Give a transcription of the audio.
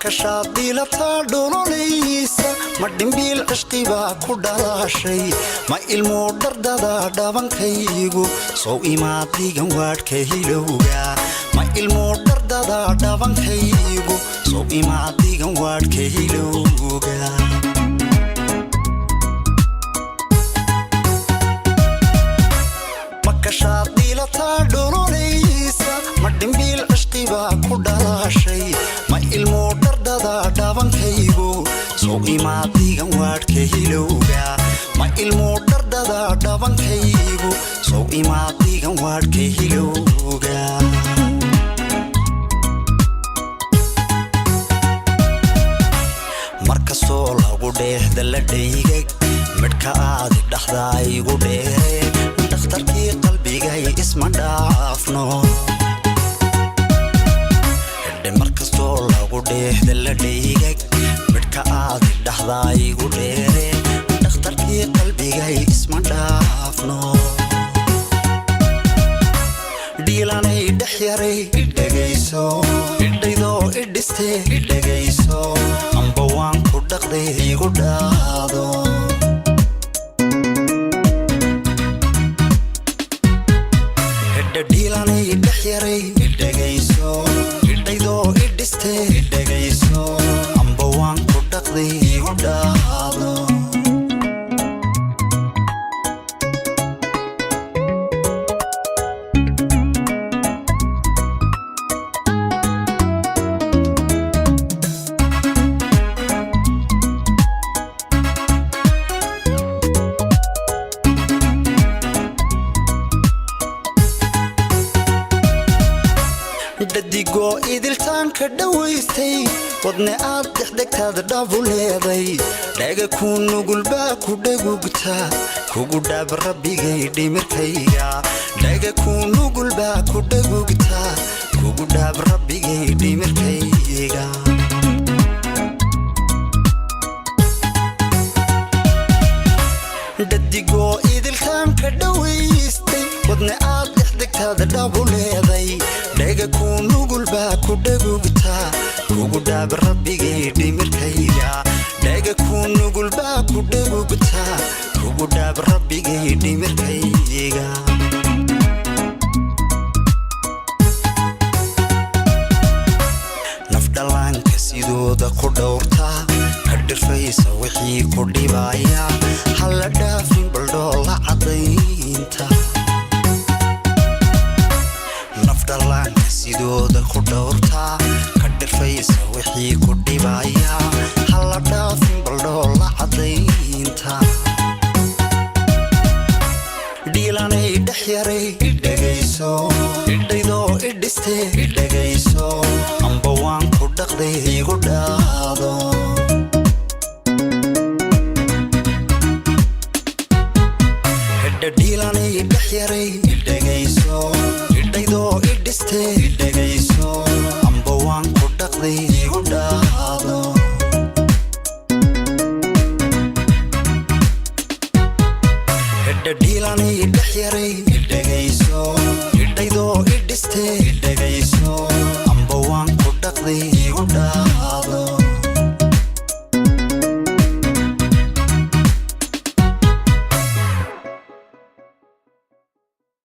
Makashaad dhiilataa dhololaysa? Ma dhimbiil cishqibaa ku dhalaashay? Ma ilmuu dhardada dhabankaygu sow imaad dhigan waadhka hilowga? Ma ilmuu dhardada dhabankaygu sow imaad dhigan waadhka hilowga? Makashaad dhiilataa dhololaysa? Ma dhimbiil cishqibaa ku dhalaashay? Ma ilmuu dhardada dhabankaygu sow imaad dhigan waadhka hilowga? Ma ilmuu dhardada dhabankaygu sow imaad dhigan waadhka hilowga? Markastoo lagu dheehda la dhaygag, midhka aadi dhaxdaa igu dheere. Dhakhtarkii qalbigay, isma dhaafno. Hidhe, markastoo lagu dheehda la dhaygag, midhka aadi dhaxdaa igu dheere. Dhakhtarkii qalbigay, isma dhaafno. Dhiilanay dhex yaray, idhegayso. Idhaydoo idhiste, idhegayso. Amba waan ku dhaqday, igu dhaado. Hidha, dhiilanay dhex yaray, idhegayso. Idhaydoo idhiste, idhegayso. Amba waan ku dhaqday, igu dhaado. Dhadigoo idiltaanka dhowaystay, wadne aad dhexdhegtaad dhabu leeday. Dhaga kuu nugulbaa ku dhagugta, kugu dhaab rabbigay dhimirkayga. Dhaga kuu nugulbaa ku dhagugta, kugu dhaab rabbigay dhimirkayga. Dhadigoo idiltaanka dhowaystay, wadne aad dhexdhegtaad dhabu leeday. Dhaga kuu nugulbaa ku dhagugta, kugu dhaab rabbigay dhimirkayga. Dhaga kuu nugulbaa ku dhagugta, kugu dhaab rabbigay dhimirkayga. Nafdhallaanka sidooda ku dhowrta, ka dhirfaysa wixii ku dhibaya. Hala dhaafin baldhoola caddaynta. Nafdhallaanka sidooda ku dhowrta, ka dhirfaysa wixii ku dhibaya. Hala dhaafin baldhoola caddaynta. Dhiilanay dhex yaray, idhegayso. Idhaydoo idhiste, idhegayso. Amba waan ku dhaqday, igu dhaado. Hidha, dhiilanay dhex yaray, idhegayso. Idhaydoo idhiste, idhegayso. Amba waan ku dhaqday, igu dhaado. Hidha, dhiilanay dhex yaray, idhegayso. Idhaydoo idhiste, idhegayso. Amba waan ku dhaqday, igu dhaado.